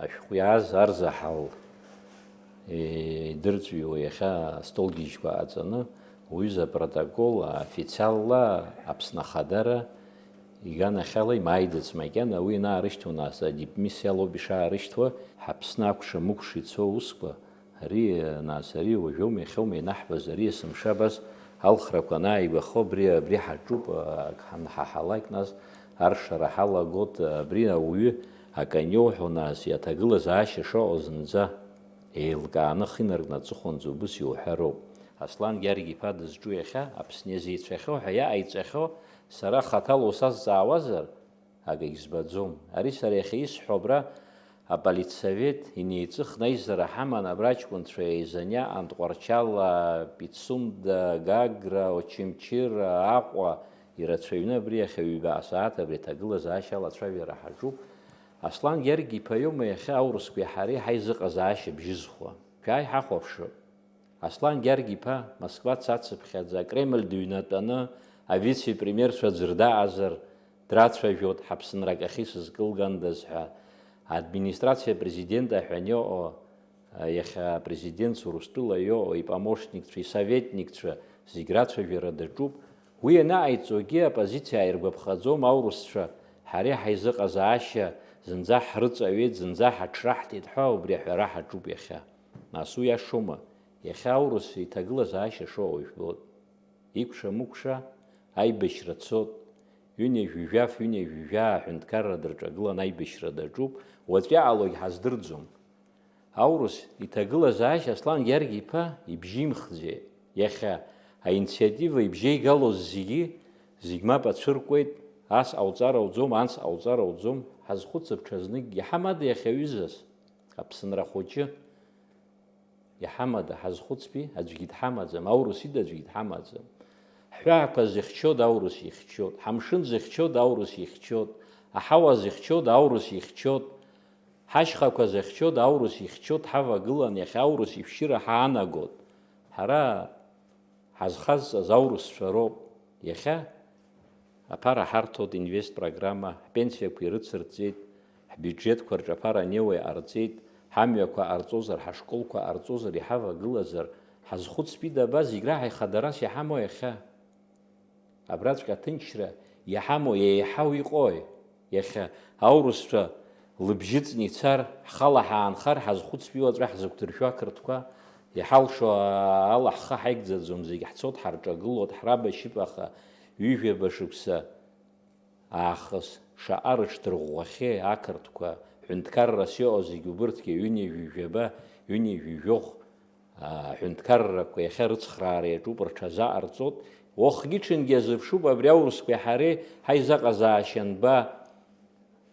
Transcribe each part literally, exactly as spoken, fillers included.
Ашәҟәы иааз арзаҳал идырҵәиуа иахьа астолгьежьқәа ҟаҵаны, уҩыза апротокол официалла Аԥсны Ахадара иганахьала имааиӡац макьана, уи анаарышьҭуа, нас адипмиссиа лоуп ишаарышьҭуа, ҳАԥсны акәша-мыкәша ицо аусқәа, ари, нас, ари уажәоума, иахьоума ианаҳбаз, ари есымша абас алхрақәа анааигәахо, абри, абри ҳаҿуп, ак ҳанҳаҳалак, нас аршара ҳалагот, абри ауаҩы акы аниоуҳәо, нас, иаҭагылазаашьа шыҟоу зынӡа еилкааны ахы инаркны аҵыхәанӡа убыс иуҳәароуп. Аслан Гьаргь-иԥа дызҿу иахьа Аԥсны иазеицәахьоу ҳәа иаҟаиҵахьоу сара хаҭала усазҵаауазар, акагь збаӡом. Ари сара иахьа исҳәо абра аполитсовет инеиҵыхны аизара ҳаман, абра аҷкәынцәа еизаны иаҟан Тҟәарчал, Пицунда, Гагра, Очамчыра, Аҟәа ирацәаҩны абри иахьа ҩба асааҭ абри аҭагылазаашьа алацәажәара ҳаҿуп. Аслан Гьаргь-иԥа иоума иахьа аурысқәеи ҳареи ҳаизыҟазаашьа бжьызхуа? Шәааи ҳахәаԥшып. Аслан Гьаргь-иԥа Москва дцацыԥхьаӡа, Кремль дыҩнатәаны, авице-премиерцәа аӡәыр даҟазар, драцәажәот, ҳаԥсынра акахьы исызкылгандаз ҳәа, администрациа президент аҳәан иҟоу, иахьа апрезидент Урыстәыла иҟоу, ипомощникцәа, исоветникцәа, зегь рацәажәара даҿуп. Уи ианаҟаиҵогьы, апозициа ааиргәаԥхаӡом, аурысцәа ҳареи ҳаизыҟазаашьа зынӡа ҳрыҵаҩеит, зынӡа ҳаҽраҳҭеит ҳәа убри аҳәара ҳаҿуп иахьа. Нас уи иашоума? Иахьа аурыс иҭагылазаашьа шоуа ижәбоит. Икәша-мыкәша аибашьра цот, ҩынҩажәи жәаф, ҩынҩажәи жәаа аҳәынҭқарра дырҿагылан аибашьра даҿуп, уаҵәы иҟалогь ҳаздырӡом. Аурыс иҭагылазаашьа Аслан Гьаргь-иԥа ибжьы имхӡеит. Иахьа аинициатива ибжьеигалоз зегьы, зегь мап ацәыркуеит, ас ҟауҵар ауӡом, анс ҟауҵар ауӡом, ҳазхәыцып ҽазнык, иаҳамада иахьа аҩызас, Аԥсынра хәыҷы? Иҳамада, ҳазхәыцпи? Аӡәгьы дҳамаӡам, аурыс ида аӡәгьы дҳамаӡам. Ҳҳәаақәа зыхьчода аурыс ихьчоит, ҳамшын зыхьчода аурыс ихьчоит, аҳауа зыхьчода аурыс ихьчоит, ҳашьхақәа зыхьчода аурыс ихьчоит, ҳавагылан иахьа аурыс ишәшьыра ҳаанагот. Ҳара ҳазхазҵаз аурысцәа роуп. Иахьа аԥара ҳарҭоит инвест программа, ҳпенсиақәа ирыцырҵеит, ҳбиуџьетқәа рҿы аԥара анеиуа иҟарҵеит, ҳамҩақәа ҟарҵозар, ҳашколқәа ҟарҵозар, иҳавагылазар, ҳазхәыцпи даба, зегь раҳа ихадарас иҳамоу иахьа? Абраҵәҟьа аҭынчра иҳамоу еиҳау иҟои? Иахьа аурысцәа лыбжьы ҵны ицар, ҳхала ҳаанхар, ҳазхәыцпи уаҵәы ҳзықәдыршәо ақырҭқәа? Иҳалшо ала ҳхы ҳаигӡаӡом, зегь ҳцот, ҳарҿагылот, ҳрабашьып, аха ҩажәаба шықәса аахыс шаҟа рыҽдырӷәӷәахьеи ақырҭқәа, ҳәынҭқаррас иҟоу зегь убырҭгьы ҩынҩажәи жәаба, ҩынҩажәи жәохә, аҳәынҭқаррақәа иахьа рыцхраара иаҿуп, рҽазаҟарҵоит. Уахгьы-ҽынгьы иазыԥшуп абри аурысқәеи ҳареи ҳаизыҟазаашьа анба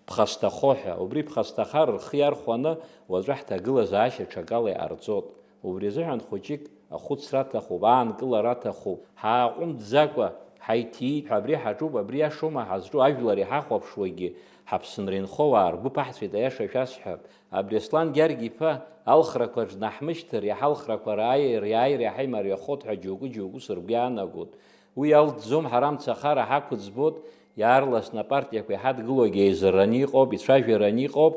ԥхасҭахо ҳәа. Убри ԥхасҭахар рхы иархәаны уаҵәы ҳҭагылазаашьа ҽакала иҟарҵоит. Убри азыҳәан хәыҷык ахәыцра аҭахуп, аанкылара аҭахуп. Ҳааҟәымҵӡакәа ҳаиҭиит ҳәа абри ҳаҿуп, абри иашоума ҳазҿу, ажәлар иҳахәаԥшуагьы, ҳаԥсынра инхо ауаа ргәы ԥаҳҵәеит, аиаша шәасҳәап. Абри Аслан Гьаргь-иԥа алхрақәа днаҳмышьҭыр, иаҳа алхрақәа рааир, иааир иаҳа имариахоит ҳәа џьоукы-џьоукы сыргәы иаанагоит. Уи иалҵӡом, ҳара амцахара ҳақәӡбоит, иаарласны апартиақәа иҳадгылогьы еизараны иҟоуп, ицәажәараны иҟоуп.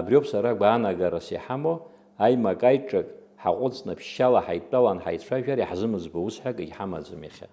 Абриоуп сара гәаанагарас иҳамоу, аимак-аиҿак ҳаҟәыҵны ԥшьшьала ҳаидтәалан ҳаицәажәар, иаҳзымыӡбо ус ҳәа акгьы ҳамаӡам иахьа.